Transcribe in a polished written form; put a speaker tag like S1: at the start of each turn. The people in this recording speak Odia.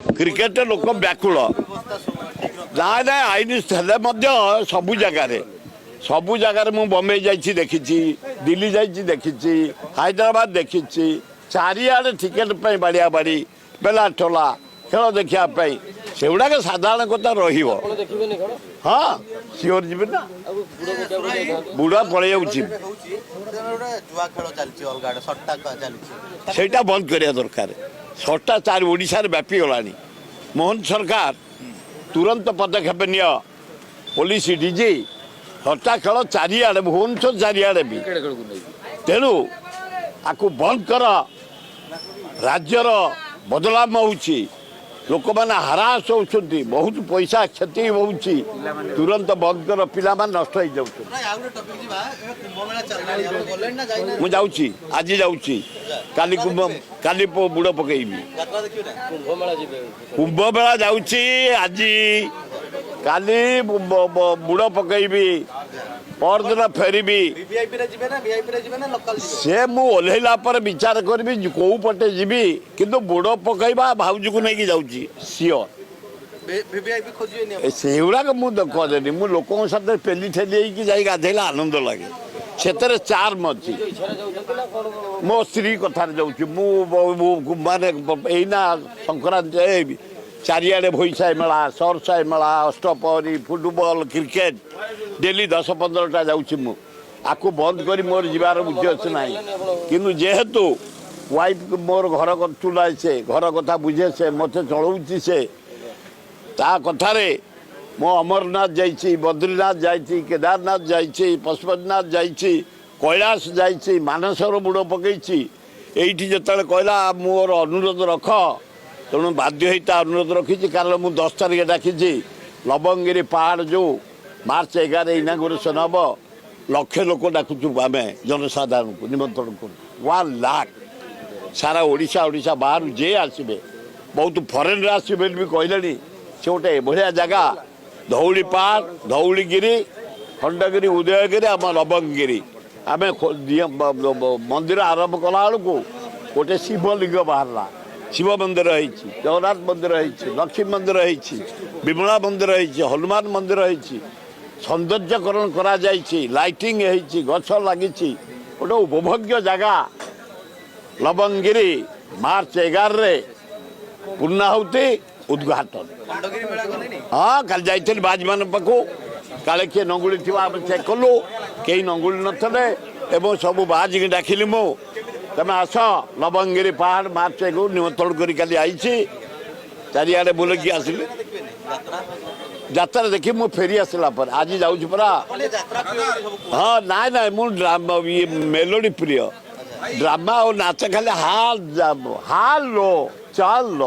S1: କ୍ରିକେଟ ଲୋକ ବ୍ୟାକୁଳ। ନାଇଁ ନାଇଁ, ଆଇନ ହେଲେ ମଧ୍ୟ ସବୁ ଜାଗାରେ, ସବୁ ଜାଗାରେ। ମୁଁ ବମ୍ବେ ଯାଇଛି ଦେଖିଛି, ଦିଲ୍ଲୀ ଯାଇଛି ଦେଖିଛି, ହାଇଦ୍ରାବାଦ ଦେଖିଛି। ଚାରିଆଡ଼େ ଟିକେଟ ପାଇଁ ବାଡ଼ିଆ ବାଡ଼ି, ବେଲା ଠୋଲା ଖେଳ ଦେଖିବା ପାଇଁ। ସେଗୁଡ଼ାକ ସାଧାରଣ କଥା ରହିବ।
S2: ଆପଣ ଦେଖିବେନି ଖେଳ?
S1: ହଁ, ସିଓର ଯିବି ନା।
S2: ଆଉ ବୁଡ଼ ପକେଇବାକୁ ଯାଇଥାନ୍ତେ।
S1: ବୁଢ଼ା ପଳେଇ ଯାଉଛି।
S3: ହଉଛି ଗୋଟେ ଜୁଆ ଖେଳ ଚାଲିଛି, ଅଲଗା ଆଡେ ସଟ୍ଟା ଚାଲିଛି।
S1: ସେଇଟା ବନ୍ଦ କରିବା ଦରକାର। ସଟ୍ଟା ଚାରି ଓଡ଼ିଶାରେ ବ୍ୟାପିଗଲାଣି। ମୋହନ ସରକାର, ତୁରନ୍ତ ପଦକ୍ଷେପ ନିଅ। ପୋଲିସ ଡିଜି, ସଟ୍ଟା ଖେଳ ଚାରିଆଡ଼େ, ଭୁବନେଶ୍ୱର ଚାରିଆଡ଼େ ବି।
S2: କ୍ରିକେଟ ଖେଳକୁ ନେଇକି।
S1: ତେଣୁ ଆକୁ ବନ୍ଦ କର। ରାଜ୍ୟର ବଦନାମ ହେଉଛି, ଲୋକମାନେ ହାରାସ ହେଉଛନ୍ତି, ବହୁତ ପଇସା କ୍ଷତି ହେଉଛି। ତୁରନ୍ତ ବନ୍ଦ କର, ପିଲାମାନେ ନଷ୍ଟ ହେଇଯାଉଛନ୍ତି।
S3: ନାଇଁ, ଆଉ ଗୋଟେ ଟପିକ ଯିବା। ଏବେ କୁମ୍ଭମେଳା ଚାଲିଲାଣି, ଆପଣ ଗଲେଣି ନା ଯାଇନାହାନ୍ତି?
S1: ମୁଁ ଯାଉଛି, ଆଜି ଯାଉଛି, କାଲି କୁମ୍ଭ, କାଲି ବୁଡ଼ ପକେଇବି।
S3: ଯାତ୍ରା ଦେଖିବେ ନା?
S2: କୁମ୍ଭମେଳା ଯିବେ?
S1: କୁମ୍ଭମେଳା ଯାଉଛି ଆଜି, କାଲି ବୁଡ଼ ପକେଇବି, ପରଦିନ ଫେରିବି।
S3: ଭିଭିଆଇପି ରେ ଯିବେ ନା ଭିଆଇପି ରେ ଯିବେ ନା ଲୋକାଲ ଯିବେ?
S1: ସେ ମୁଁ ଓହ୍ଲେଇଲା ପରେ ବିଚାର କରିବି କୋଉ ପଟେ ଯିବି, କିନ୍ତୁ ବୁଡ଼ ପକେଇବା ଭାଉଜକୁ ନେଇକି ଯାଉଛି ସିଓର।
S3: ଭିଭିଆଇପି ଖୋଜିବେନି ଆପଣ?
S1: ସେଇଗୁଡ଼ାକ ମୁଁ କରେନି। ମୁଁ ଲୋକଙ୍କ ସାଥିରେ ପେଲି ଠେଲି ହେଇକି ଯାଇ ଗାଧେଇଲେ ଆନନ୍ଦ ଲାଗେ, ସେଥିରେ ଚାର୍ମ ଅଛି।
S2: ନିଜ ଇଚ୍ଛାରେ ଯାଉଛନ୍ତି ନା କଣ କଣ?
S1: ମୋ ସ୍ତ୍ରୀ କଥାରେ ଯାଉଛି ମୁଁ। ମାନେ ଏଇନା ସଂକ୍ରାନ୍ତି, ଏ ଚାରିଆଡ଼େ ଭୋଇସାହି ମେଳା, ସରସାଇ ମେଳା, ଅଷ୍ଟପ୍ରହରୀ, ଫୁଟବଲ, କ୍ରିକେଟ ଡେଲି 10-15ଟା ଯାଉଛି ମୁଁ। ଆକୁ ବନ୍ଦ କରି ମୋର ଯିବାର ଉଦ୍ଦେଶ୍ୟ ନାହିଁ, କିନ୍ତୁ ଯେହେତୁ ୱାଇଫ୍ ମୋର ଘର ଚୁଲାଏ, ସେ ଘର କଥା ବୁଝେ, ସେ ମୋତେ ଚଳଉଛି, ସେ ତା କଥାରେ ମୁଁ ଅମରନାଥ ଯାଇଛି, ବଦ୍ରିନାଥ ଯାଇଛି, କେଦାରନାଥ ଯାଇଛି, ପଶୁପତିନାଥ ଯାଇଛି, କୈଳାସ ଯାଇଛି, ମାନସର ବୁଡ଼ ପକେଇଛି। ଏଇଠି ଯେତେବେଳେ କହିଲା ମୋର ଅନୁରୋଧ ରଖ, ତେଣୁ ବାଧ୍ୟ ହେଇ ତା ଅନୁରୋଧ ରଖିଛି। କାରଣ ମୁଁ 10 ତାରିଖ ଡାକିଛି ଲବଙ୍ଗଗିରି ପାହାଡ଼, ଯେଉଁ ମାର୍ଚ୍ଚ 11 ଇନାଗୁରେସନ୍ ହେବ। ଲକ୍ଷେ ଲୋକ ଡାକୁଛୁ ଆମେ, ଜନସାଧାରଣଙ୍କୁ ନିମନ୍ତ୍ରଣ କରୁଛୁ। 1 ଲାଖ, ସାରା ଓଡ଼ିଶା, ଓଡ଼ିଶା ବାହାରୁ ଯିଏ ଆସିବେ, ବହୁତ ଫରେନ୍ରେ ଆସିବେ ବୋଲି ବି କହିଲେଣି। ସେ ଗୋଟେ ଏଭଳିଆ ଜାଗା, ଧଉଳି ପାହାଡ଼, ଧଉଳିଗିରି, ଖଣ୍ଡଗିରି, ଉଦୟଗିରି, ଆମ ଲବଙ୍ଗଗିରି। ଆମେ ମନ୍ଦିର ଆରମ୍ଭ କଲା ବେଳକୁ ଗୋଟେ ଶିବଲିଙ୍ଗ ବାହାରିଲା। ଶିବ ମନ୍ଦିର ହେଇଛି, ଜଗନ୍ନାଥ ମନ୍ଦିର ହେଇଛି, ଲକ୍ଷ୍ମୀ ମନ୍ଦିର ହେଇଛି, ବିମଳା ମନ୍ଦିର ହେଇଛି, ହନୁମାନ ମନ୍ଦିର ହେଇଛି, ସୌନ୍ଦର୍ଯ୍ୟକରଣ କରାଯାଇଛି, ଲାଇଟିଂ ହେଇଛି, ଗଛ ଲାଗିଛି, ଗୋଟେ ଉପଭୋଗ୍ୟ ଜାଗା ଲବଙ୍ଗଗିରି। ମାର୍ଚ୍ଚ 11ରେ ପୂର୍ଣ୍ଣାହୁତି, ଉଦ୍ଘାଟନ।
S3: ଖଣ୍ଡଗିରି ମେଳା ଗଲେଣି?
S1: ହଁ, କାଲି ଯାଇଥିଲି ବାଜମାନଙ୍କ ପାଖକୁ। କାଳେ କିଏ ନଙ୍ଗୁଳି ଥିବ, ଆମେ ଚେକ୍ କଲୁ, କେହି ନଙ୍ଗୁଳି ନଥିଲେ। ଏବଂ ସବୁ ବାଜିକି ଡାକିଲି ମୁଁ, ତମେ ଆସ ଲବଙ୍ଗଗିରି ପାହାଡ଼ ମାର୍ଚ୍ଚ 1କୁ ନିମନ୍ତ୍ରଣ କରି କାଲି ଆଇଛି। ଚାରିଆଡ଼େ ବୁଲିକି ଆସିଲି।
S3: ଦେଖିବେନି ଯାତ୍ରା?
S1: ଯାତ୍ରା ଦେଖି ମୁଁ ଫେରି ଆସିଲା ପରେ, ଆଜି ଯାଉଛି ପରା।
S3: ଆପଣ ଟିକେ ଯାତ୍ରା ପ୍ରିୟ ବୋଲି ସବୁ କୁହନ୍ତି।
S1: ହଁ, ନାଇଁ ନାଇଁ, ମୁଁ ଡ୍ରାମା, ଇଏ ମେଲୋଡି ପ୍ରିୟ। ଡ୍ରାମା ଆଉ ନାଚ ଖାଲି ହାଲ ହାଲୋ ଚାଲ।